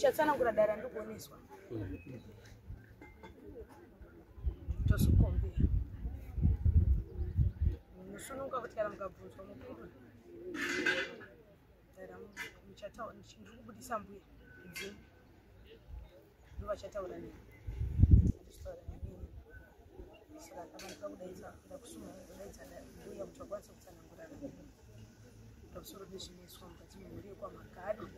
Ndichatsanangura dara ndikuoneswa. Tozokombera. Munosununguka kuti kana mukabvunzwa mupindure. Dara muchataura ndiri kubudisa mbuya mudzimu. Ndovachataura neni. Handisitaura neni. Saka apa ndinoda kudaidza ndakusuma kudaidza mbuya kuti vakwanise kutsanangura pamusoro pezvinoiswa mukati memhuri yekwaMagado.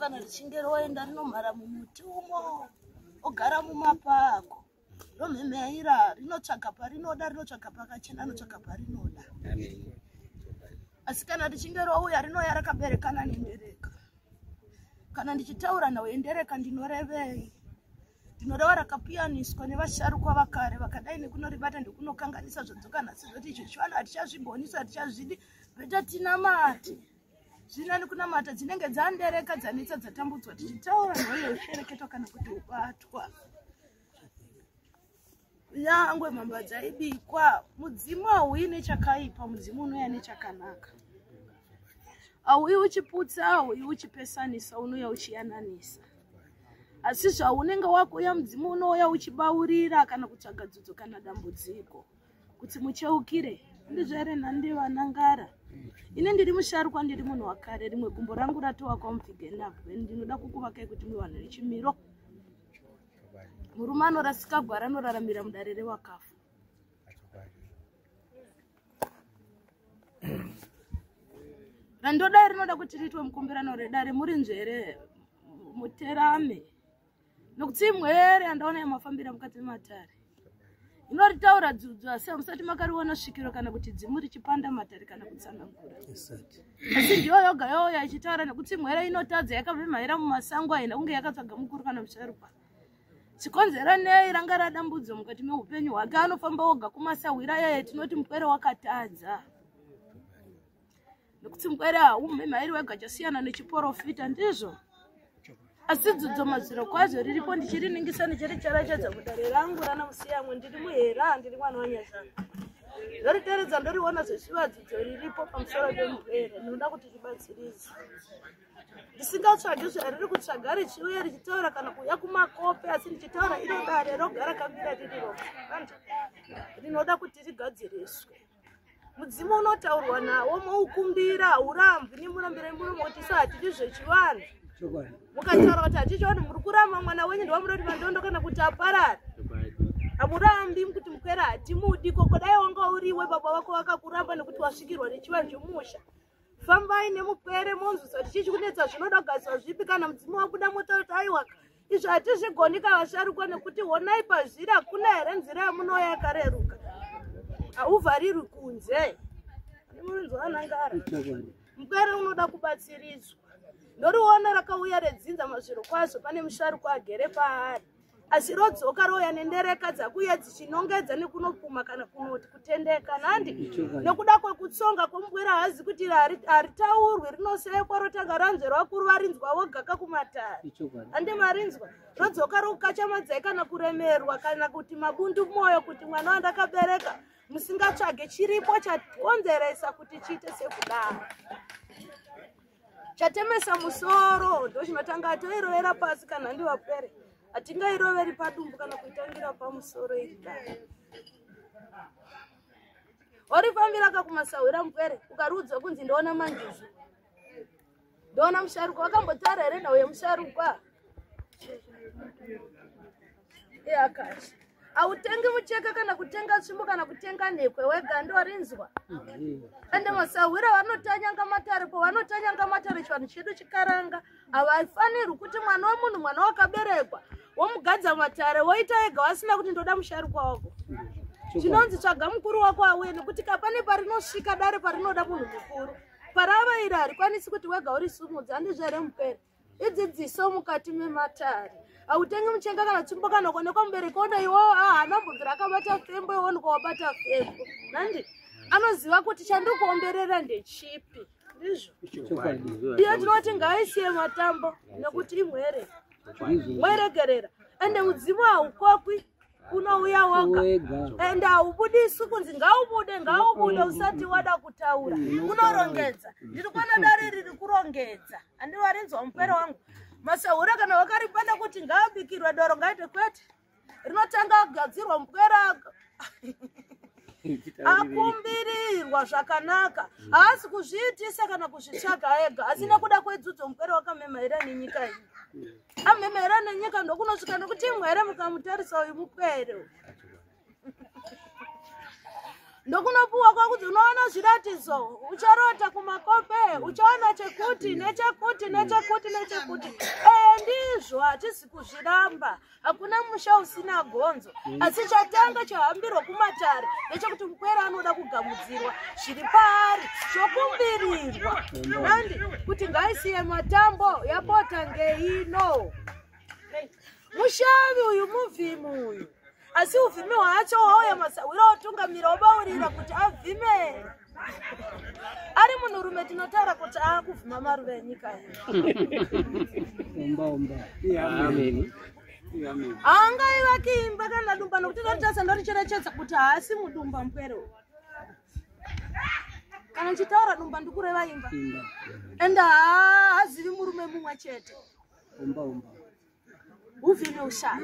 Kana richinge roenda rinomhara mumuti umo ogara mumapako romhemheira rinotsvaga parinoda rinotsvaga pakachena rinotsvaga parinoda. Asi kana richinge rouya rinouya rakaberekana nendereka. Kana ndichitaura nhau yendereka ndinorevei? Ndinoreva rakapiyaniswa nevasharukwa vakare vakadai nekunoribata ndekunokanganisa zvadzoka nhasi zvoti icho chivanhu hatichazvigonisi hatichazvidi bheta tinamate. Zvinani kunamata dzinenge dzandereka dzanetsa dzatambudzwa tichitaura nhau yeushereketwa kana kuti ubatwa. Nyangwe mhamba dzaibikwa, mudzimu hauyi nechakaipa, mudzimu unouya nechakanaka. Hauyi uchiputsa, hauyi uchipesanisa, unouya uchiyananisa. Asi zvaunenge wakuuya, mudzimu unouya uchibaurira kana kutsvaga dzudzo kana dambudziko kuti mucheukire. Ndizvo here nhandi vanangara? Ini ndiri musharukwa, ndiri munhu wakare, rimwe gumbo rangu ratova kwamupfigenabwe. Ndinoda kukuvakai kuti muve vanhu vechimiro. Murume anorasika gwara anoraramira mudare rewakafa. Randodai rinoda kuti riitwe mukumbirano redare, muri nzvere muterame, nokuti imwere yandaona yamafambira mukati mematare inoritaura dzudzo, asi hamusati makariona svikiro kana kuti dzimu richipanda matare kana kutsanangura. Asi ndiyo yoga yoya ichitaura, nekuti mwere inotadza yakavhimhaira mumasango, haina kunge yakatsvaga mukuru kana musharukwa. Chikonzero nei ranga radambudzo mukati meupenyu hwake, anofamba woga kumasahwira yaya tinoti mupwere wakatadza, nekuti mupwere haumhimhairi wega, chasiyana nechiporofita ndizvo. Asi dzudzo mazviro kwazvo riripo, ndichiriningisa ndichiricherechedza mudare rangu rana Musiyamwe. Ndiri muhera, ndiri mwana wanyazana, ndoriteredza ndoriona zveshuva dzudzo riripo pamusoro pemupwere. Ndinoda kuti ribatsiridze, ndisingatsvagi zvariri kutsvaga richiuya richitaura kana kuuya kumakope, asi ndichitaura iro dare rogara kamira riri roga. Rinoda kuti rigadziriswe. Mudzimu unotaurwa nawo moukumbira, haurambwi nemurambira muromo kuti isu hatidi zvechivanhu. Mukataura kuti hatichioni, muri kuramba mwana wenyu, ndiwamuda kuti mandondo kana kuti aparara. Hamurambi kuti mukwera hatimudi koko, dai wanga uriwe baba vako vakakuramba nekuti wasvikirwa nechivanhu chemusha. Fambai nemupwere monzwisa kuti chii chikunetsa, zvinoda kugadzirwa zvipi. Kana mudzimu wabuda motaura kuti aiwa, izvo hatizvigoni kavasharukwa, nekuti honai pazviri, hakuna here nzira yamunouya yakareruka? Hauvharirwi kunze. Murinzwa anangara, mupwere unoda kubatsiridzwa. Ndoriona rakauya redzinza mazviro kwazvo, pane musharukwa agere paari, asi rodzoka rouya nendereka dzakuuya dzichinongedza nekunopfuma kana kunoti kutendeka nandi nekuda kwekutsonga kwomubwera. Hazi kuti haritaurwi, rinosekwa, rotanga ranzverwa vakuru varinzwa vogaka kumatare, handi marinzwa. Rodzoka rokukachamadzai kana kuremerwa kana kuti mabundu mwoyo kuti mwana wandakabereka, musingatsvage chiripo chakonzeresa kuti chiite sekudaro. Chatemesa musoro ndochinotanga toirovera pasi kana ndivapwere, hatingairoveri padumbu kana kuitangira pamusoro iri dai. Warifambira kakumasahwira mupwere, ukariudzwa kunzi ndoona manjuzu, ndoona musharukwa, wakambotaura here nhau yemusharukwa? Iyakachi hautengi mucheka kana kutenga tsvimbo kana kutenga nhekwe wega, ndorinzwa. Ende masahwira vanotanyanga matare, po vanotanyanga matare chivanhu chedu chikaranga, havafanirwi kuti mwana wemunhu, mwana wakaberekwa, womugadza matare woita ega wasina kuti ndoda musharukwa wako. Chinonzi tsvaga mukuru wako auye, nekuti kapane parinosvika dare parinoda munhu mukuru, parava iri harikwanisi kuti wega urisumudza, handizvo here mupere? Idzidziso mukati mematare, hautengi muchenga kana tsvimbo kana kuonekwa mubereki ona iwowo haana mbobvira akabata fembo, iwoonekwa wabata fembo nandi anoziva kuti chandiri kuomberera ndechipi, ndizvo. Iyo tinoti ngaisiye matambo nekuti imwere mweregerera. Ende mudzimu haukokwi, unouya woga, ende haubudiswi kunzi ngaubude, ngaubude usati wada kutaura. Unorongedza, ndiri kuona dare riri kurongedza, handivarinzwa mupere wangu. Masahura kana vakaripanda kuti ngaabikirwe doro ngaite, kwete, rinotanga agadzirwa mupwere akumbirirwa zvakanaka. Haasi kuzviitisa kana kuzvitsvaga ega, asi nekuda kwedzudzo mupwere wakamemhaira nenyika iyi, amhemhera nenyika ndokunosvika, nekuti imwere mukamutarisa uyu mupwere ndokunopuwa kwakuti unoona zviratidzo, ucharota kumakope, uchaona chekuti nechekuti nechekuti nechekuti. Ee, ndizvo, hatisi kuzviramba, hakuna musha usina gonzo, asi chatanga chahambirwa kumatare ndechekuti mupwere anoda kugamudzirwa zviri paari zvokumbirirwa nandi kuti ngaisiye matambo yapota ngeino. Mushavi uyu muvhimi uyu, asi uvhimi hwacho hwauya masahwira otungamira obaurira kuti avhime ari munhurume, tinotaura kuti aakuvhima maruva enyika. Omba omba. Amen. Haangaivaki imba kana dumba nokuti ndoritarisa ndoricherechedza kuti haasi mudumba mupwere uyu. Kana ndichitaura dumba ndikureva imba. Ende haazivi murume mumwe chete. Uvhime ushaya.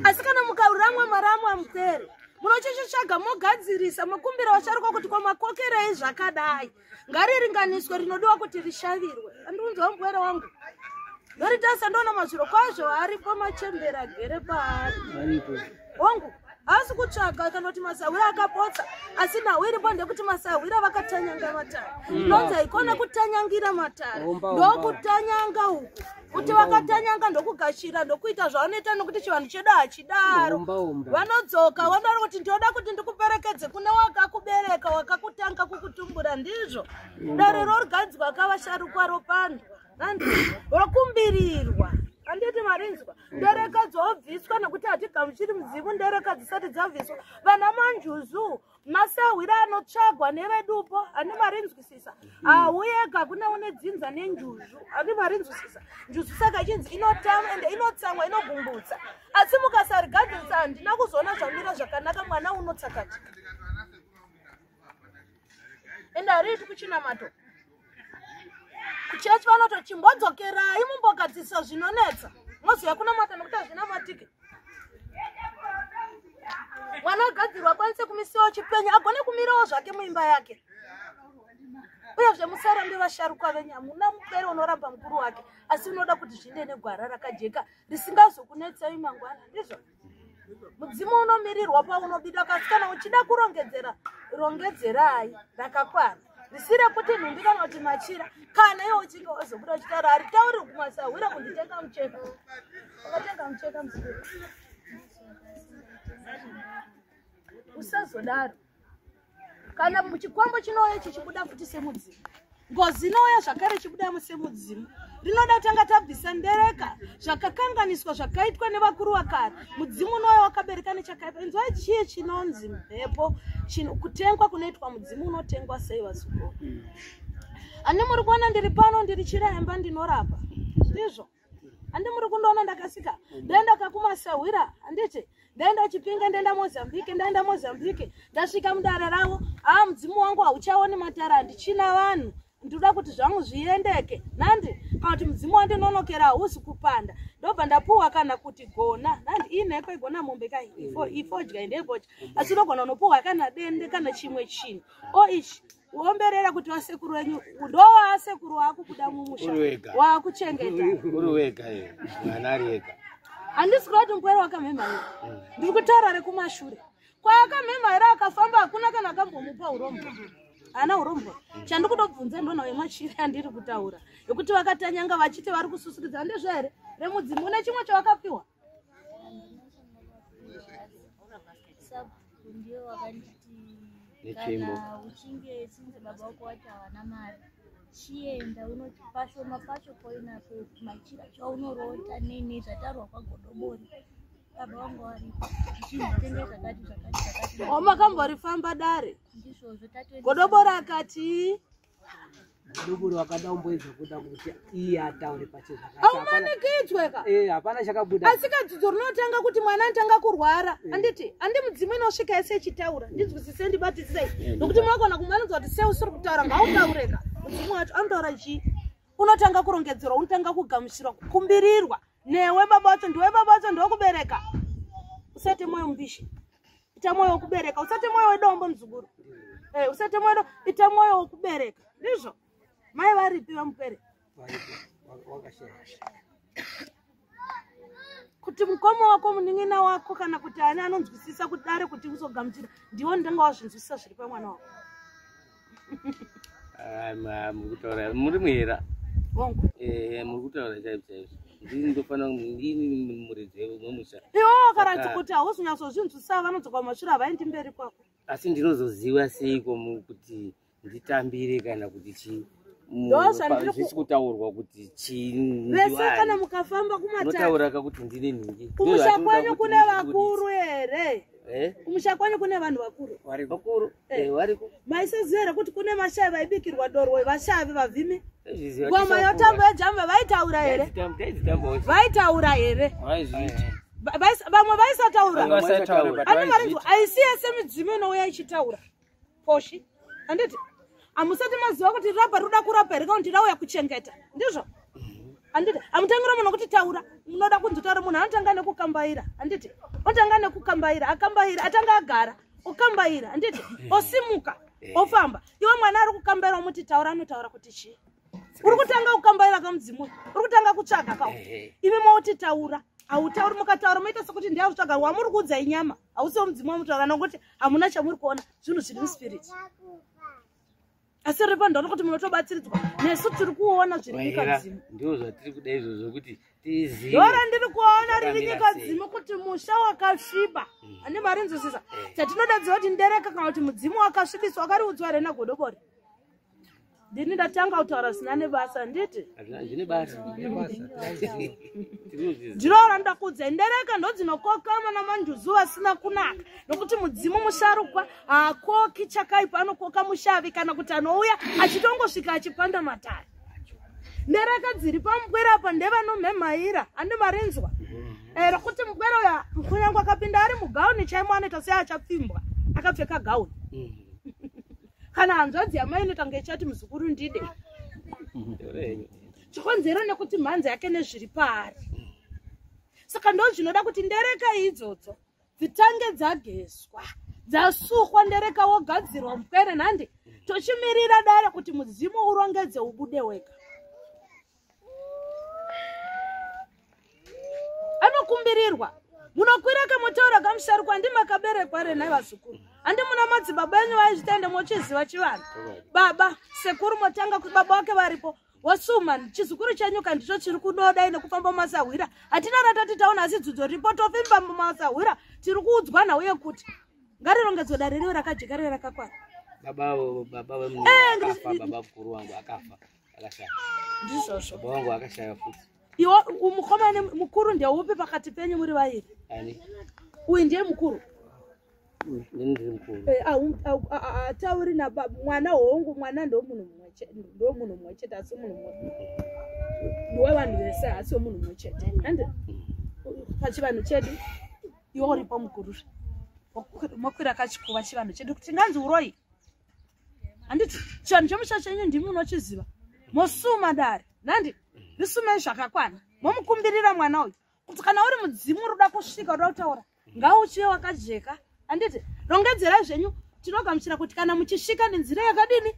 Asi kana mukauramwa maramwa mupwere, munochichitsvaga mogadzirisa mokumbira vasharukwa kuti kwamakokerei zvakadai. Ngariringaniswe rinodiwa kuti rishavirwe. Andiunzwa mupwere wangu. Ndoritarisa ndoona mazviro kwazvo aripo machembera agere paari. Wangu haasi kutsvaga kana kuti masahwira akapotsa, asi nhau iripo ndekuti masahwira vakatanyanga matare. Ndonzi haikona kutanyangira matare, ndokutanyanga uku kuti vakatanyanga ndokugashira ndokuita zvavanoita nokuti chivanhu chedu hachidaro. Vanodzoka vanodaro kuti ndinoda kuti ndikuperekedze kune wakakubereka wakakutanga kukutumbura. Ndizvo dare rorigadzwa kavasharukwa ropandwa rokumbirirwa. Handiti marinzwa? Ndereka dzobviswa nokuti hatigamuchiri mudzimu ndereka dzisati dzabviswa. Vana manjuzu masahwira anotsvagwa nevedupo, handi marinzwisisa? Hauyega kune une dzinza nenjuzu, handi marinzwisisa? Njuzu saka ichinzi inotama ende inotsamwa inogumbutsa, asi mukasarigadzirisa handina kuzoona zvamira zvakanaka, mwana unotsakatika. Ende hariiti kuchinamato kuchechi vanoti chimbodzokerai mumbogadzirisa zvinonetsa moziva kunamata nokuti hazvinamatike. Mwana agadzirwa akwanise kumisiwawo chipenyu agone kumirawo zvake muimba yake. Uyezve musarambe vasharukwa venyu, hamuna mupere unoramba mukuru wake, asi unoda kuti zviende negwara rakajeka risingazokunetsai mangwana. Ndizvo mudzimu unomirirwa paunobida, kasi kana uchida kurongedzera rongedzerai rakakwana risire kuti nhumbi kana kuti machira. Kana iwe uchinge wazobuda uchitaura haritauri kumasahwira kunditenga mucheka, wakatenga mucheka musoro, usazodaro. Kana chikwambo chinouya chichibuda futi semudzimu, ngozi inouya zvakare ichibuda semudzimu, rinoda kutanga tabvisa ndereka zvakakanganiswa zvakaitwa nevakuru vakare. Mudzimu unouya wakabereka nechakaipa. Inzwai, chii chinonzi mhepo? Kutengwa kunoitwa mudzimu unotengwa sei vazukuru? Handi muri kuona ndiri pano, ndiri chiremba, ndinorapa, ndizvo? Handi muri kundiona ndakasika, ndaenda kakumasahwira, handiti? Ndaenda Chipinge, ndaenda Mozambique, ndaenda Mozambique, ndasvika mudare ravo. Haa, mudzimu wangu hauchaoni matare, handichina vanhu, ndoda kuti zvangu zviendeke nandi, kana kuti mudzimu wandinonokera hauzi kupanda. Ndobva ndapuwa kana kuti gona nandi, ii nheko igona mombe kai ifodya indefodya, asi unogona unopuhwa kana dende kana chimwe chinhu o ichi uomberera kuti vasekuru venyu ndowasekuru waakubuda mumusha waakuchengeta. Uri wega, mwana ari ega. Handisi kuda kuti mupwere wakamhemhaira, ndiri kutaura rekumashure kwaakamhemhaira akafamba, hakuna kana akambomupa urombo, haana urombo. Chandiri kutobvunza ndonhau yemachiri andiri kutaura yekuti vakatanyanga vachiti vari kususuridza, handizvo here? Remudzimu une chimwe chavakapiwa? Sabhuku ndiye wakanditi Netsvimbo. kana uchinge sinzi baba wako wacho havana mari, chienda unoti pashoma pacho poinapo machira chaunorota nei zvataurwa kwagodobori baba vangu varipo, uchinditenge zvakati zvakati zvakati. O, makamborifamba dare? Ndizvozvo tatoenda. Godobori akati Godobori wakada kumboedza kuda kuti iye ataure pache zvakati. Haumanikidzwe ka. Hapana chakabuda. Asi kadzidzo rinotanga kuti mwana anotanga kurwara, handiti? Handi mudzimu inosvika yese ichitaura? Ndinzwisise, ndibatisisei, nokuti munogona kumanikidza kuti sei usiri kutaura, ngautaureka. Mudzimu wacho anotaura chii? Unotanga kurongedzerwa, unotanga kugamuchirwa, kukumbirirwa newe baba wacho, ndiwe baba wacho, ndewekubereka. Usaite mwoyo mubishi, ita mwoyo wekubereka, usate mwoyo wedombo muzukuru. Usate mwoyo wedombo, ita mwoyo wekubereka. Ndizvo? Mai varipi vamupere? Varipo, wakashaya. Kuti mukoma wako, munin'ina wako, kana kuti ani anonzwisisa kuti dare kuti uzogamuchira, ndiwo ndinga wazvinzwisisa zviri pamwana wako. Muri kutaura muri muhera. Hongu. Muri kutaura chaizvo chaizvo, ndini ndofanira, ndini muridzi wemusha. Iwewo wakaratidza kuti hauzi kunyatsozvinzwisisa, vanodzoka kumashure, havaendi mberi kwako. Asi ndinozoziva seiko kuti nditambire kana kuti chii? Zvisi kutaurwa kuti chii? Vese kana mukafamba kumatare. Unotaura kakuti ndine nhingi. Kumusha kwenyu kune vakuru here? Kumusha kwenyu kune vanhu vakuru? Vakuru variko. Maisaziva here kuti kune mashavi vaibikirwa dorwe, vashavi vavhimi? Ngoma yotambo yejamba vaitaura here? Taidzitambawo. Vaitaura here? Vaizviita. Vamwe vaisataura. Ane marinzwa aisi yese midzimu inouya ichitaura. Poshi. Handiti? Hamusati maziva kuti rapa rinoda kurapa here kana kuti rauya kuchengeta. Ndizvo? Handiti? Hamutangira munhu kuti taura. Munoda kunzi taura munhu anotanga nekukambaira. Handiti? Otanga nekukambaira, akambaira, atanga agara, okambaira. Handiti? Osimuka, ofamba. Iwe mwana ari kukambaira umuti taura anotaura kuti chii? Uri kutanga kukambaira kamudzimu. Uri kutanga kutsvaga ka. Imi mouti taura. Hautauri, mukataura moita sekuti ndiye kutsvaga wamuri kuudza inyama. Hausiwo mudzimu wamutaura nokuti hamuna chamuri kuona, zvinhu zviri muspirit. Asi ripo ndaona kuti munotobatsiridzwa nesu tiri kuona zviri nyika dzimu. Ndizvo zvatiri kuda izvozvo kuti tizive. Ndora ndiri kuona riri nyika dzimu kuti musha wakasviba. Ane mari nzwisisa. Chatinoda ziva kuti ndereka kana kuti mudzimu wakasvibiswa wakariudzwa here naGodobori. Ndini ndatanga kutaura zvisina nebasa nditi? Zvine basa. Ndinoona ndakuudza ndereka ndodzinokokama namanjuzu vasina kunaka nokuti mudzimu musharukwa haakoki chakaipa, anokoka mushavi kana kuti anouya achitongosvika achipanda matare. Ndereka dziri pamupwere apa ndevanomhemhaira andi marinzwa rokuti mupwere uya kunyange akapinda ari mugauni chaimo anoita seachapfimbwa akapfeka gauni. Kana hanzvadzi yamai inoita kunge ichati muzukuru ndide. Chikonzero nekuti mhanza yake nezviri paari. Saka ndo zvinoda kuti ndereka idzodzo dzitange dzagezwa, dzasukwa, ndereka wogadzirwa mupwere nhandi. Tochimirira dare kuti mudzimu urongedze ubude wega. Anokumbirirwa. Munokwira kamotaura kamusharukwa handi makaberekwa renai vazukuru. Handi muna madzibaba enyu vaizvitende mochiziva chivanhu. Baba, sekuru motanga kuti baba wake varipo. Wasuma chizukuru chenyu kandicho chiri kudodai nekufamba mumasahwira. Hatina ratati taona asi dzudzo ripo tofimba mumasahwira. Tiri kuudzwa nhau yekuti ngarirongedzwe dare riwe rakajeka riwe rakakwana. Baba akafa, baba mukuru wangu akafa, akashaya. Ndizvozvo. Baba wangu akashaya futi. Iwo mukomana mukuru ndeupi pakati penyu muri vairi? Ani? Uyu ndiye mukuru. Ndini mukuru. Atauri na mwana hongu, mwana ndo munhu mumwe chete, ndo munhu mumwe chete asi munhu mumwe. Ndiwe vanhu vese asi munhu mumwe chete. Handi? Pachivanhu chedu iwe uripo mukuru. Mokwira kachikuva chivanhu chedu kuti nganzi uroyi. Handiti chivanhu chemusha chenyu ndimi munochiziva. Mosuma dare. Nandi? Risumei zvakakwana. Momukumbirira mwana uyu. Kuti kana uri mudzimu unoda kusvika unoda kutaura, ngauchive wakajeka. Handiti? Rongedzerai zvenyu. Tinogamuchira kuti kana muchisvika nenzira yakadini?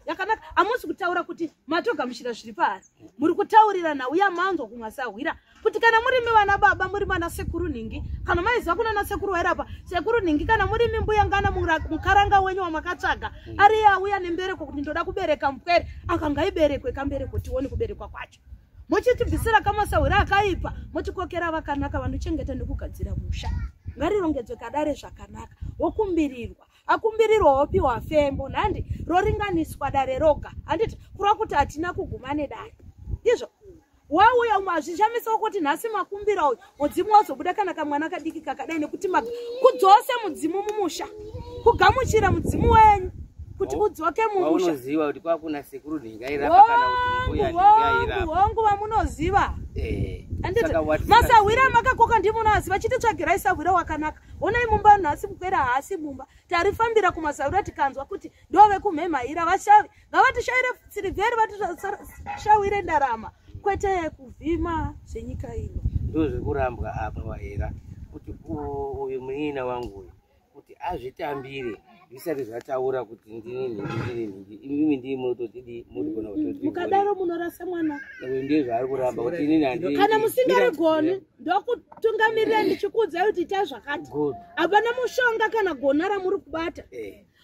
Yakanaka. Hamusi kutaura kuti matogamuchira zviri paari. Muri kutaurira nhau yamanzwa kumasahwira. Kuti kana murimi vana baba, muri vana sekuru nhingi, kana maiziva kuna na sekuru wairapa, sekuru nhingi, kana murimi mbuya ngana mukaranga wenyu wamakatsvaga, ari auya nembereko kuti ndoda kubereka mupwere, akangaiberekwe kambereko tione kuberekwa kwacho. Muchitibvisira kamasahwira akaipa, motikokera vakanaka vanochengeta nekugadzira musha. Ngarirongedzwe kadare zvakanaka, wokumbirirwa. Akumbirirwa wopiwa fembo, nhandi roringaniswa dare roga. Handiti kureva kuti hatina kuguma nedare. Ndizvo. Wauya umwe hazvishamisawo kuti nhasi makumbira uyu mudzimu wazobuda kana kamwana kadiki kakadai nekuti kudzose mudzimu mumusha, kugamuchira mudzimu wenyu kuti udzoke mumusha. Unoziva kuti kwakuna sekuru ndingairapa kana kuti mbuya ndingairapa. Hongu vamunoziva. Handiti masahwira makakoka ndimunoaziva, chititsvagirai sahwira wakanaka. Onai mumba nhasi mupwere haasi mumba. Tarifambira kumasahwira tikanzwa kuti ndove kumhemhaira vashavi. Ngavatishaire sirivheri vatishawire ndarama. Kwete kuvhima zvenyika ino. Ndozvekurambwa apa wahera kuti uyu munin'ina wangu uyu kuti azvitambire zvisati zvataura kuti ndini nhingi ndini nhingi imimi ndii munototidi murigona kutoti mukadaro munorasa mwana. Uyu ndiye zvaari kuramba kuti inini handi kana musingarigoni ndokutungamirira ndichikuudzai kuti itai zvakati. Hapana mushonga kana gona ramuri kubata.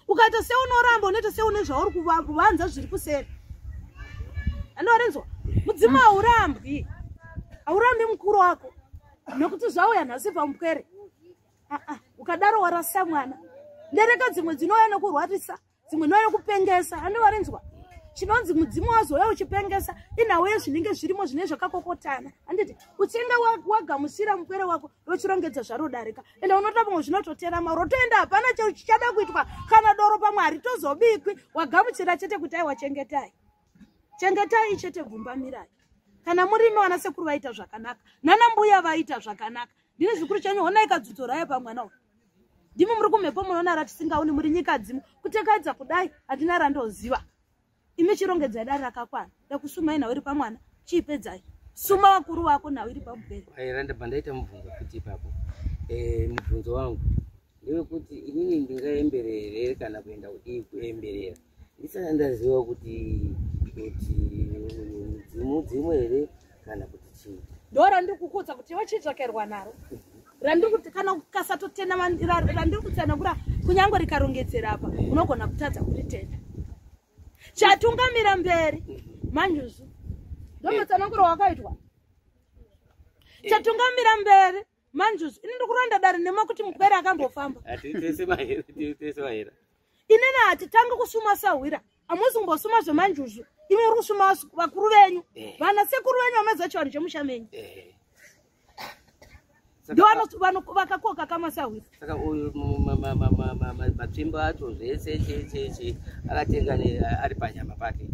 Ukaita seunoramba unoita seune zvauri kuvanza zviri kuseri. Anorinzwa mudzimu haurambwi, haurambi mukuru wako nekuti zvauya nhasi pamupwere. Ukadaro warasa mwana. Ndereka dzimwe dzinouya nekurwarisa, dzimwe dzinouya nekupengesa. Handiwarinzwa chinonzi mudzimu wazouya uchipengesa inhau yezvinenge zvirimo zvine zvakakokotana. Handiti uchinge wagamuchira mupwere wako rochirongedza zvarodarika, ende unoita pamwe zvinototerama rotoenda, hapana chichada kuitwa kana doro pamwe haritozobikwi. Wagamuchira chete kuti aiwa chengetai, chengetai chete, bvumbamirai. Kana murimi vana sekuru vaita zvakanaka, nana mbuya vaita zvakanaka. Ndine zvikuru chenyu, honai kadzudzo rayo pamwana uyu. Ndimi muri kumhepo munoona ratisingaoni, muri nyika dzimu. Kutekaidza kudai handina randoziva. Imi chirongedzai dare rakakwana. Ndakusumai nhau iri pamwana, chiipedzai. Suma vakuru vako nhau iri pamupere. Aira ndabva ndaita mubvunzo futi ipapo. Mubvunzo wangu ndewekuti inini ndingaemberere kana kuenda kudii kuemberera ndisati ndaziva kuti uyu mudzimu here kana kuti chii. Ndo randiri kukudza kuti iwe chidzokerwa naro. Randiri kuti kana ukasatotenda randiri kutsanangura kunyange rikarongedzera apa unogona kutadza kuritenda. Chatungamira mberi manjuzu. Ndomutsananguro wakaitwa. Chatungamira mberi manjuzu. Ini ndikuranda dare nema kuti mupwere akambofamba. Hatitese mahera, titese mahera. Inini hatitangi kusuma sahwira. Hamuzi kumbosuma zvemanjuzu. Imi muri kusuma vakuru venyu. Vana sekuru venyu vamaziva chivanhu chemusha menyu. Ndo vakakoka kamasahwira. Saka uyu matsvimbo acho zvese che akatenga ari panyama pake.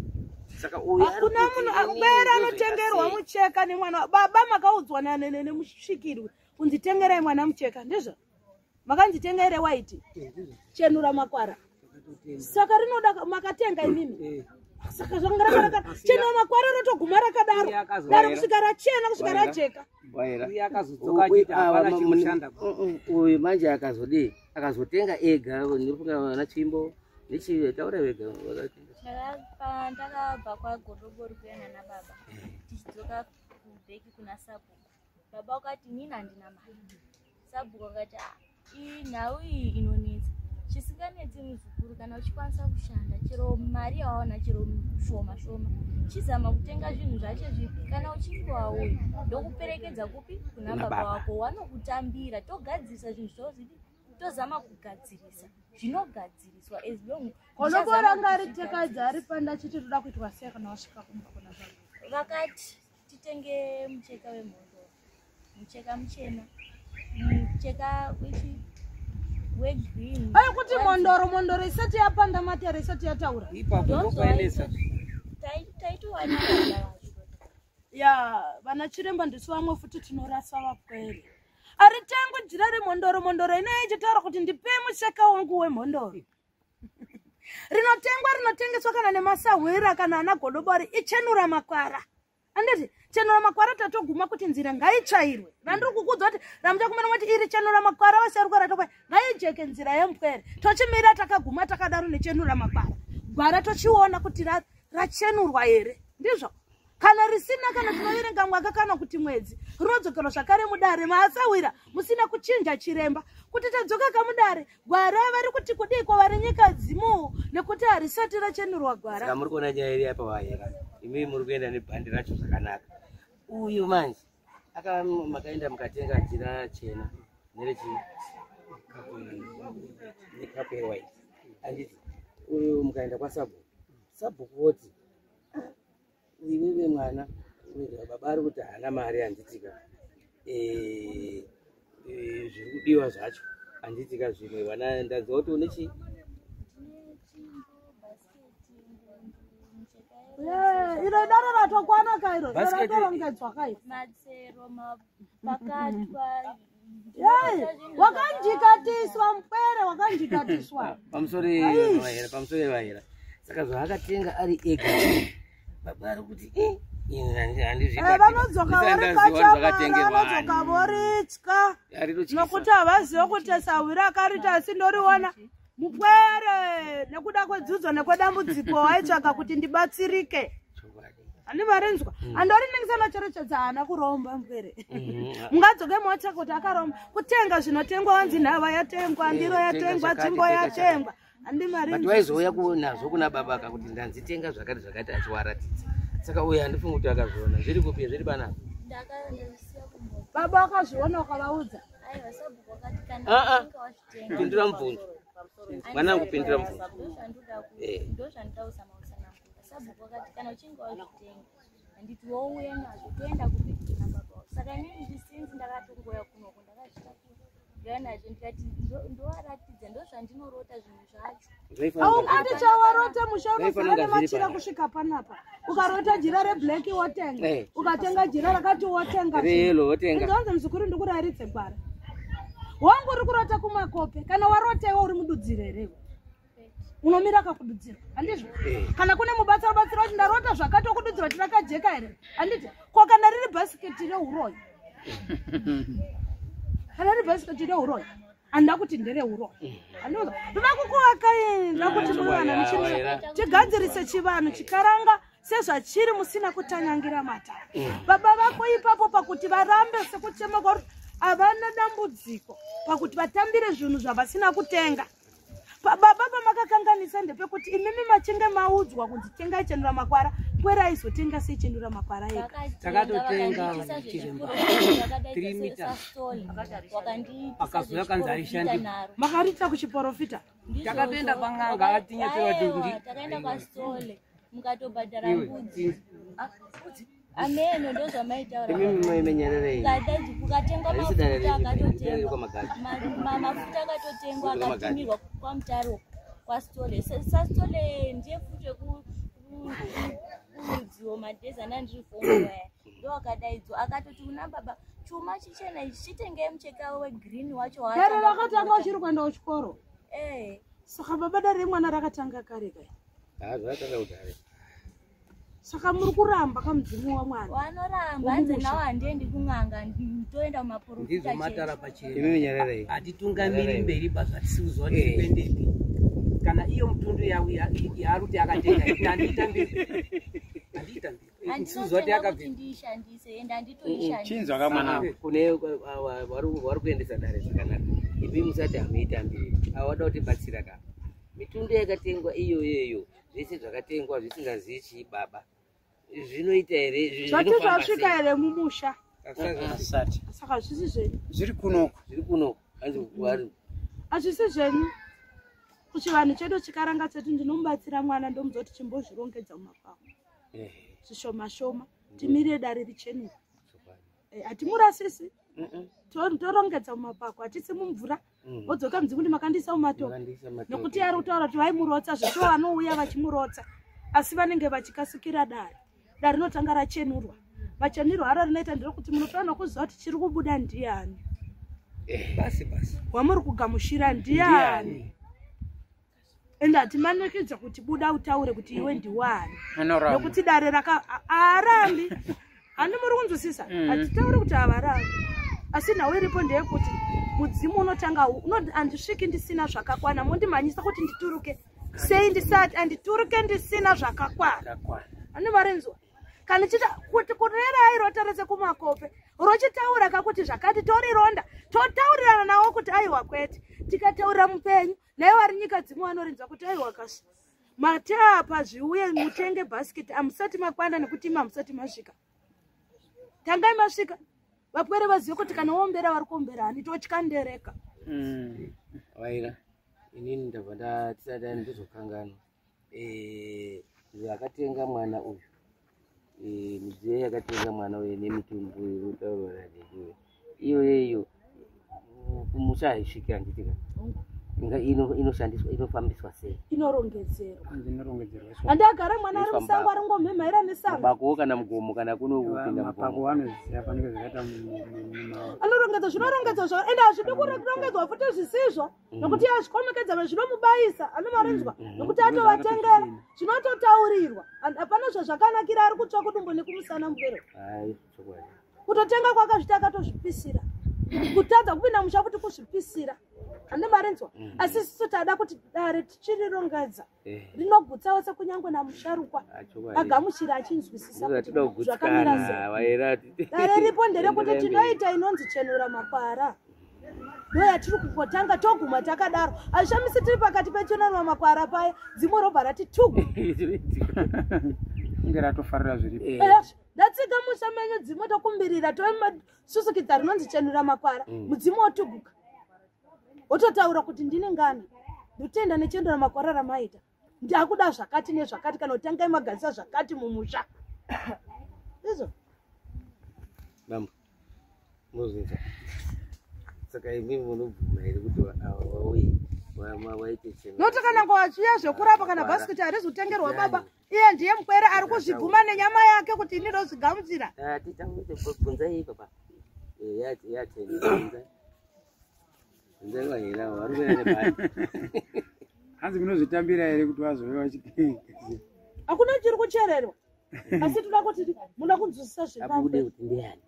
Saka uyu hakuna munhu akubera anotengerwa mucheka nemwana. Baba makaudzwa nemusvikirwi kunzi tengerai mwana mucheka, ndizvo? Makanzi tengerai waiti chenura makwara. Saka rinoda makatenga imimi. Saka zvanga rakaraka chenura makwara rotoguma rakadaro. Dare kusvika rachena kusvika rajeka. Uye akazodzoka achiti hapana chinoshanda. Uyu manje akazodii? Akazotenga ega ndinofunga vana tsvimbo nechi taura vega. Ndakabva kwaGodobori kuenda nababa tichidzoka kubheki kuna sabhuku. Baba wakati inini handina mari. Sabhuku akati inhau iyi inonetsa. Chisinganetsi muzukuru kana uchikwanisa kushanda chero mari yawaona chero shoma shoma chizama kutenga zvinhu zvacho zvipi kana uchinge wauya ndokuperekedza kupi kuna baba wako wanokutambira togadzirisa zvinhu zvozvidi tozama kugadzirisa zvinogadziriswa as long Godobori anga ari tekaidza ari panda chiti toda kuitwa sei kana wasvika kumba kuna baba. Vakati titenge mucheka wemhondoro, mucheka muchena, mucheka wegreen. Ai kuti mhondoro isati yapanda matera isati yataura. Ipapo ndopaenesa. Taitowana baba vacho. Ya vana chiremba ndisu vamwe futi tinorasa vapwere. Aritengwi jira remhondoro, mhondoro inoyi ichitaura kuti ndipe mucheka wangu wemhondoro. Rinotengwa rinotengeswa kana nemasahwira kana ana Godobori ichenura makwara. Anditi chenura makwara tatoguma kuti nzira ngaitsvairwe. Randiri kukudza kuti ramuchakumana kuti iri chenura makwara vasharuka ratokwa ngaijeke nzira yemupwere. Tochimira takaguma takadaro nechenura makwara. Gwara tochiona kuti rachenurwa here. Ndizvo? Kana risina kana tinoverenga mwaka kana kuti mwedzi rinodzokerwa zvakare mudare maasawira musina kuchinja chiremba kuti tadzoka kamudare gwara vari kuti kudiko vari nyika dzimu nekuti harisati rachenurwa gwara. Saka muri kuona nyaya iri apa wahera imi muri kuenda nebhandi racho zvakanaka. Uyu manje makaenda mukatenga jira chena nerechi nekapu yewhite anditi uyu mukaenda kwasabhuku sabhuku woti iwewe mwana baba ari kuti haana mari handitika zviri kudiwa zvacho handitika zvimwe vana ndaziva kuti une chii iro daro ratokwana kairo ratorongedzwa kairo matsero mapakatwa wakanjikatiswa mupwere wakanjikatiswa pamusoro vahera saka zvaakatenga ari ega baba ari kuti vanodzoka vorikachamara vanodzoka voritya nokuti havazive kuti sahwira akarita asi ndoriona mupwere nekuda kwedzudzo nekwedambudziko waitsvaka kuti ndibatsirike. Handimarinzwa andoriningisa macherechedza haana kuromba mupwere. Mungadzoke motsvaka kuti akaromba kutenga zvinotengwa wanzi nhava yatengwa ndiro yatengwa tsvimbo yatengwa. But waizouya nazvo kuna baba kakuti ndanzitenga zvakati zvakati achiwaratidza. Saka uyu handifungi kuti akazviona zviri kupi zviri panapa. Baba akazviona ukavaudza. Pindura mubvunzo. Mwanangu pindura mubvunzo. Ndozvandauzama kutsanangura. Sabhuku akati kana uchinge wazvitenga handiti wouya nazvo toenda kupi kuna baba. Saka inini since ndakatongoya kunoku ndakazvitakura. Nazvo ndikati ndovaratidza ndozvandinorota zvinhu zvacho. Aukuti chawarota musha unozara nemachira kusvika panapa. Ukarota jira reblack wotenga. Eh. Ukatenga jira rakati wotenga. Reyelo wotenga. Ndonzi muzukuru ndikurayiridze gwara. Wangu uri kurota kumakope. Kana warota iwe uri mududziro here iwe? Unomira kakududzira, handizvo? Eh. Kana kune mubatsira batsira kuti ndarota zvakati okududzira kuti rakajeka here, handiti? Ko kana riri bhasiketi reuroyi? Kana riri bhasiketi reuroyi, handida kuti ndereuroyi. Handizvo? Ndoda kukuvaka ini, ndoda kuti muve vanhu Waira. tigadzirise chivanhu chikaranga sezvachiri musina kutanyangira matare. Baba vako ipapo pakuti varambe sekuchema kwauri, havana dambudziko pakuti vatambire zvinhu zvavasina kutenga. Baba pamakakanganisa ndepekuti imimi machinge maudzwa kunzi tengai chendura makwara, pwere aizotenga sei chendura makwara ega? Takatotenga chiremba. 3 meters. Akazouya kanzi haishandi. Makariita kuchiporofita? Takatoenda pan'anga, atinyatsira kuti Takaenda kwasole, mukatobhadhara Iwe, mbudzi. Ameno ndozvamaitaura. Imimi maimenyererei? Kukatengwa Harisi dare mafuta renyu, dare akatotengwa kwamagadi. mafuta akatotengwa Kwamagadi. akatumirwa kwamutaro kwasitole. Sasitole ndiye futi wekurudziwo madhezana ndiri fomu aya ndo akadaidzwa akatoti kuna baba chuma chichena ichi chitengei mucheka wegreen wacho Dare waatanga rakatanga kurota. uchiri kuenda kuchikoro? Eh. Saka baba, dare remwana rakatanga kare kai? Ah, zvakatanga kudhara. Saka muri kuramba kamudzimu wamwana? Vanoramba, hanzi nawo handiendi kun'anga, toenda kumaporofita Ndizvo matara chete. pachena. Imimi nyararei. Hatitungamiri mberi pazvatisi kuziva kuti Eh. kuendepi. Kana iyo mutundu yaari kuti akatenga, handiitambiri, handiitambiri, ndisi kuziva kuti Handinotenga kuti yakabva. ndiishandise, ende handitoishandise. Chinzwa kamwana. Kune vari kuendesa dare zvakanaka. Imi musati hamuitambiri, awada kutibatsira ka. Mitundu yakatengwa iyoyoyo, zvese zvakatengwa zvisingazii chii baba, zvinoita here? Zvati Zvinofamba zvasvika sei? here mumusha? Asati. Saka hazvisi zvenyu. Zviri kunoku. Zviri kuno, hanzi vari Hazvisi zvenyu. Kuchivanhu chedu chikaranga chedu, ndinomubatsira mwana, ndomudza kuti chimbozvirongedza mumapako zvishoma shoma, timire dare richenuka. Chokwadi. Hatimurasisi. Mm-mm. Torongedza mumapako, hatisi mumvura. Wodzoka mudzimu kuti makandiisa mumatope. Makandiisa matope. Nekuti ari kutaura kuti vaimurotsa zvesvo, vanouya vachimurotsa, asi vanenge vachikasikira dare. Dare rinotanga rachenurwa. Machenurwa aro rinoita nderekuti munofanira kuziva kuti chiri kubuda ndiani, Basi basi. wamuri kugamushira ndiani. Ende hatimanikidza kuti buda utaure kuti iwe ndiwani. Anoramba. Nekuti dare raka haarambi, handi muri kunzwisisa? Hatitauri kuti havarambi, asi nhau iripo ndeyekuti mudzimu unotanga handisviki ndisina zvakakwana. Mondimhanyisa kuti ndituruke sei ndisati handituruke ndisina zvakakwana? Kakwana. Handi marinzwa? Kana chita kuti kurera airota rese kumakope rochitaura kakuti zvakati, torironda, totaurirana nawo kuti aiwa kwete. Tikataurira mupenyu naye wari nyika dzimu vanorinzwa kuti aiwa kasi mate apa zviuye mutenge bhasiketi, hamusati makwana nekuti imi hamusati masvika. Tangai masvika, vapwere vazive kuti kana wombera vari kuombera hani, totyandereka. Vaira, inini ndabva ndatisati ndozokanganwa. Zvakatenga mwana uyu, midziyo yakatenga mwana uyu nemitumbu inotaurwa nadediwe iyoyeyo, kumusha haisviki, handiti ka? Inoshandiswa, inofambiswa sei? Inorongedzerwa. Inorongedzerwa. Handagara mwana ari Inoiswa musango, mubako. ari ngomhemhaira nesango. Mubako kana mugomo kana kuno kupinda Mapako mugomo. anoziva panenge zvakaita Anorongedzwa, zvinorongedzwa zvao, ende hazvidi kurongedzwa futi zvisizvo, nokuti azvikomekedza zvinomubayisa anomarinzwa nokuti atovatengera zvinototaurirwa. Hapana zvazvakanakira, ari kutsva kudumbu nekumusana mubwero. Hai, chokwadi. Kutotenga kwakazvita akatozvipisira, kutadza kupinda musha kuti kuzvipisira, hande marinzwa? Asi isusu tada kuti dare tichirirongedza rinogutsa wese, kunyange namusharukwa Ah, chokwadi. agamuchira achinzwisisa kuti Ndozvatinoda zvakamira sei. kugutsikana vaira. Dare ripo nderekuti Enderai mberi. tinoita inonzi chenura makwara, ndo yatiri kungotanga, toguma takadaro. Hazvishamisi tiri pakati pechenura makwara paya, dzimwe robva rati tugu. Inge ratofarira zviripo. Ndatsika musha menyu, dzimwe tokumbirira, tosusukidza rinonzi chenura makwara, mudzimu wotuguka, wototaura kuti ndine ngana, ndotenda nechenura makwara ramaita, ndakuda zvakati nezvakati, kana kutangai magadzisa zvakati mumusha izvo. Bambo, muzvinzwa. Saka imimi munobvuma here kuti ava vauye? Nokuti kana ngovachiya zvekurapa kana bhasikiti harizi kutengerwa baba, iye ndiye mukwere ari kuzvibvuma nenyama yake kuti ini ndozvigamuchira. Bvunzai baba. Hanzi munozvitambira here kuti vazove vachigezera? Hakuna chiri kuchererwa. Asi toda kuti muda kunzwisisa Abude zvepambe. kuti ndiani.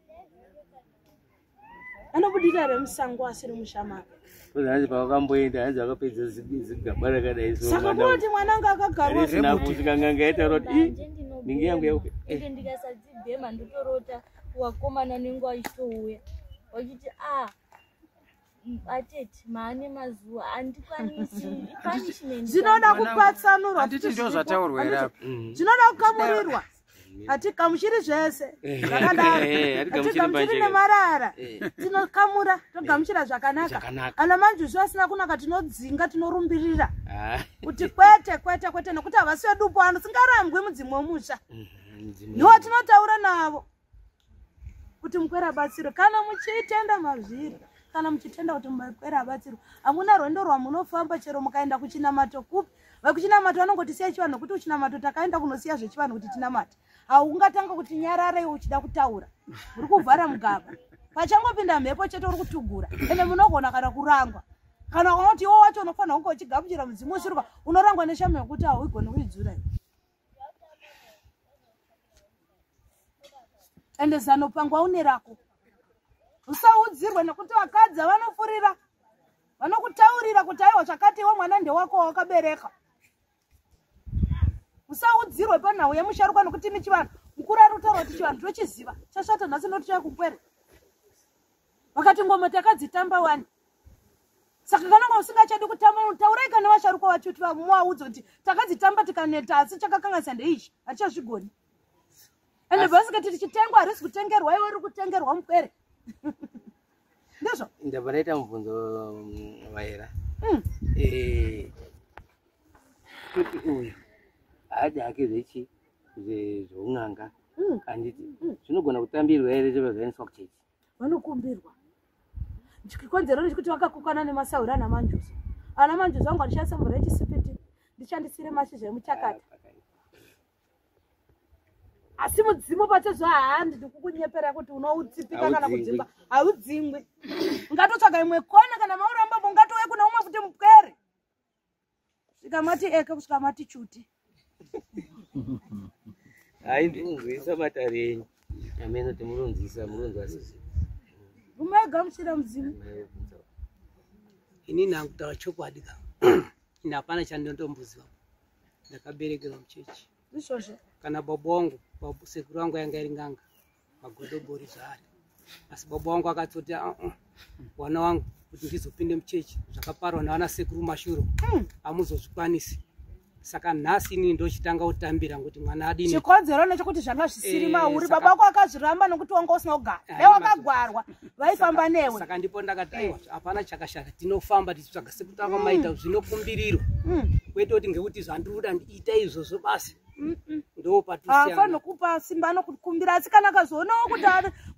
Anobudira remusango asiri mushamaka. Hanzi pavakamboenda hanzi vakapedza zigaba rakadai so Saka kunoti mwana anga akagarwa risina kusvika n'anga yaitaura kuti Mbanje "Ih, ningi yangu yauke." Ende ndikasadzibhema ndotorota wakomana nenguva achitouya wachiti a atete maane mazuva handikwanisi punishment. Zvinoda kupatsanurwa. Handiti ndo zvataurwa here apa? Zvinoda kukamurirwa. Hatikamuchiri zvese zvakadaro. Eh, hatigamuchiri Hatigamuchiri mbanje. nemarara. Eh. Tinokamura togamuchira zvakanaka. Zvakanaka. Ana manjuzu asina kunaka tinodzinga, tinorumbirira Ah, kuti kwete kwete kwete, nekuti havasi vedu pano, singarambwi mudzimu wemusha. mudzimu. Ndiwo tinotaura navo kuti mukwere abatsirwe. Kana muchitenda mazviri, kana muchitenda kuti mukwere abatsirwe, hamuna rwendo rwamunofamba. Chero mukaenda kuchinamato kupi, vekuchinamato vanongotisiya chivanhu, nekuti kuchinamato takaenda kunosiya zvechivanhu kuti tinamate. Haungatanga kuti nyararei uchida kutaura, uri kuvhara mugaba. Pachangopinda mhepo chete uri kutugura, ende munogona kana kurangwa. Kana ukaona iwo wacho unofanira kunge uchigamuchira mudzimu usirwa, unorangwa neshamu yekuti hauigoni kuidzura iwe. Ende zano pangwa une rako, usaudzirwe, nekuti vakadzi vanofurira, vanokutaurira kuti aiwa zvakati, iwe mwana ndewako wakabereka. Usaudzirwe panhau yemusharukwa, nekuti imi chivanhu mukuru ari kutaura kuti chivanhu tochiziva chasvata nhasi ndotichaya kupwere. Vakati ngoma takadzitamba wani. Saka kana nga usingachadi kutamba, taurai kana vasharukwa vacho kuti vamuvaudze kuti takadzitamba tikaneta, asi chakakanganisa ndeichi, hatichazvigoni. Ende bhasiketi tichitengwa harisi kutengerwa iwe, riri kutengerwa mupwere, ndizvo. Ndabva ndaita mubvunzo, vaera. Kuti uyu haadi hake zvechi zveun'anga, handiti zvinogona kutambirwa here zvobva zvaendeswa kuchechi? Vanokumbirwa. Chikonzero ndechekuti vakakokana nemasauri ana manjuzu. Ana manjuzu angu andishandisa mvura yechisipiti, ndishandisire mashizha emuchakata, asi mudzimu pachezvo haandi kukunyepera kuti unoutsipika kana Haudzingwi. kudzimba. Haudzingwi. Ungatotsvaga imwe kona kana mauramba, ungatouye kuna umwe futi mupwere, kusvika mati eke, kusvika mati chuti. Hai, ndikunzwisa matare enyu amene kuti murunzwisa murunzwa sisi. Umegamuchira mudzimu. Inini hangu kutaura chokwadi ka, ini hapana chandinotomboziva. Ndakaberekerwa muchechi. Izvozvo. Kana baba wangu, sekuru wangu yanga iri nganga magodobori zvaari, asi baba wangu akatoti, "Ah, wana wangu, kuti ndizopinde muchechi zvakaparwa navana sekuru mashuro hamuzozvikwanisi." Saka nhasi inini ndochitanga kutambira ngokuti mwana adini. Chikonzero nechekuti zvanga zvisiri mauri. Saka- Baba wako akazviramba nokuti wanga usina kugara. Hai, Dai wakagwarwa vaifamba newe. Saka ndipo ndakati, aiwa, hapana chakashata, tinofamba tichitsvaga sekutanga maita zvinokumbirirwa, kwete kuti ngekuti zvandiri kuda ndiita izvozvo basi. Ndo patusiyana. Haafaniri kupa simba, anokukumbira. Asi kana akazoonawo kuti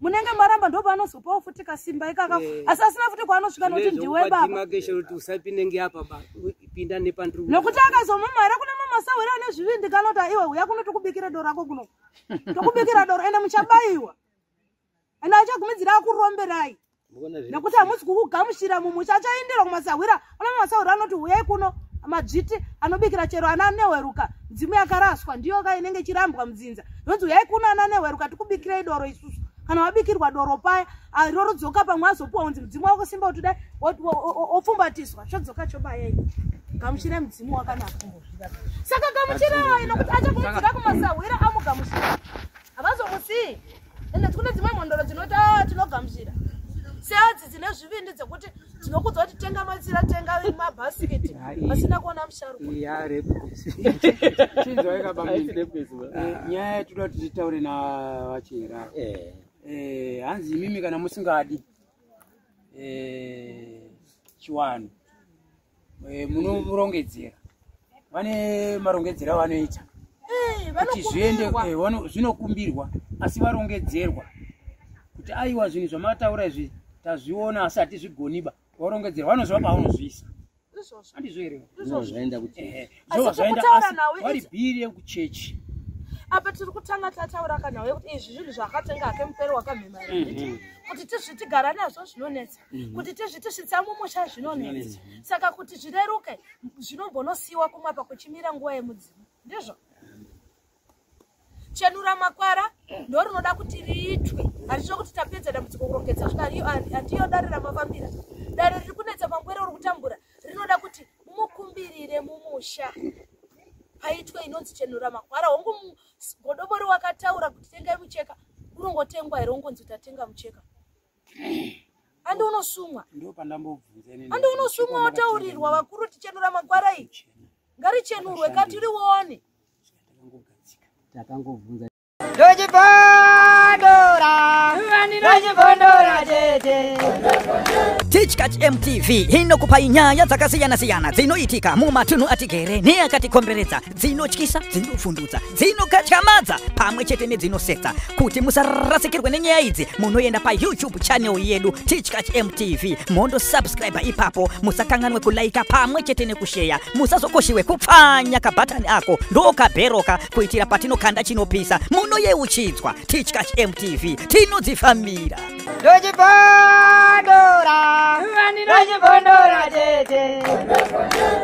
munenge maramba, ndo paanozopawo futi kasimba ikaka. Asi asina futi kwaanosvika nokuti ndiwe baba. Keshe kuti usapinde ngeapa ba, pinda nepandiri. Nokuti akazomumhara kuna mamasahwiri ane zvivindi, kanoti, iwe uya kuno tokubikira doro rako kuno, tokubikira doro, ende muchabayiwa, ende achagumidzira akuromberai, nekuti hamusi kukugamuchira mumusha. Achaindira kumasahwira una mamasahwira anoti uyai kuno, madzviti anobikira chero ana nehweruka. Nzimu yakaraswa ndiyo ka inenge ichirambwa mudzinza, yonzi uyai kuno ana nehweruka tikubikirei doro isusu. Kana wabikirwa doro paya, rorodzoka pamwe azopuwa unzi mudzimu wako simba kuti dai opfumbatiswa, chodzoka chobayei. Gamuchire mudzimu wakanaka. Saka gamuchirai, nokuti achakurudzira kumasahwira amugamuchira, havazomusii. Ende kune dzimwe mhondoro dzinoti, "Ah, tinogamuchira," seadzi dzine zvivindi dzekuti dzinokudza kuti tenga matsira, tenga mabhasikiti, vasina kuona musharukwa. Chinzwai kabamini. Nyaya yatoda kuti titaure navachera, hanzi imimi kana musingadi chiwano, munorongedzera, vane marongedzero avanoita kuti zviende. Vanokumbirwa. Zvinokumbirwa, asi varongedzerwa kuti aiwa, zvinhu zvamataura izvi tazviona, asi hatizvigoniba. Varongedzerwa, vanozviva pavanozviisa. Ndizvozvo. Handizvo here? Ndizvo zvaenda kuchechi. Asi Zvobva zvaenda, kutaura asi nawe vari bhiri yekuchechi. Apa tiri kutanga tataura kana uye kuti izvi zvinhu zvaakatenga hake mupero wakamhema kuti tizvitigara nazvo zvinonetsa, kuti tizvitisvitsa mumusha zvinonetsa. Saka kuti zvireruke zvinombonosiyiwa kumapa kuchimira nguva yemudzimu. Ndizvo chenura makwara ndo rinoda kuti riitwe. Handizvo kuti tapedza dambudziko kurongedza svika, handiyo dare ramafambira. Dare riri kunetsa pangwere uri kutambura rinoda kuti mumukumbirire mumusha paitwe inonzi chenura makwara. Hongu godobori wakataura kuti tengai mucheka, unongotengwa here? Ungonzi utatenga mucheka andi unosumwa. Ndo pandambobvunza inini. Andi unosumwa, wataurirwa vakuru kuti chenura makwara iyi ngarichenurwe katirione. Takangogadzika. Takangobvunza. Ndochibondora, tete. Tichkach MTV inokupai nyaya dzakasiyana-siyana dzinoitika mumatunhu atigere neakatikomberedza, dzinotyisa, dzinofundutsa, dzinokatyamadza pamwe chete nedzinosetsa. Kuti musarasikirwe nenyaya idzi, munoenda paYouTube channel yedu Tichkach MTV, mondosubscribe ipapo. Musakanganwe kulaika pamwe chete nekusheya. Musazokoshiwe kupfanya kabhatani ako ndokabheroka kuitira patinokanda chinopisa munoyeuchidzwa. Tichkach MTV, tinodzifambira. Ndochibondora, ndochibondora tete.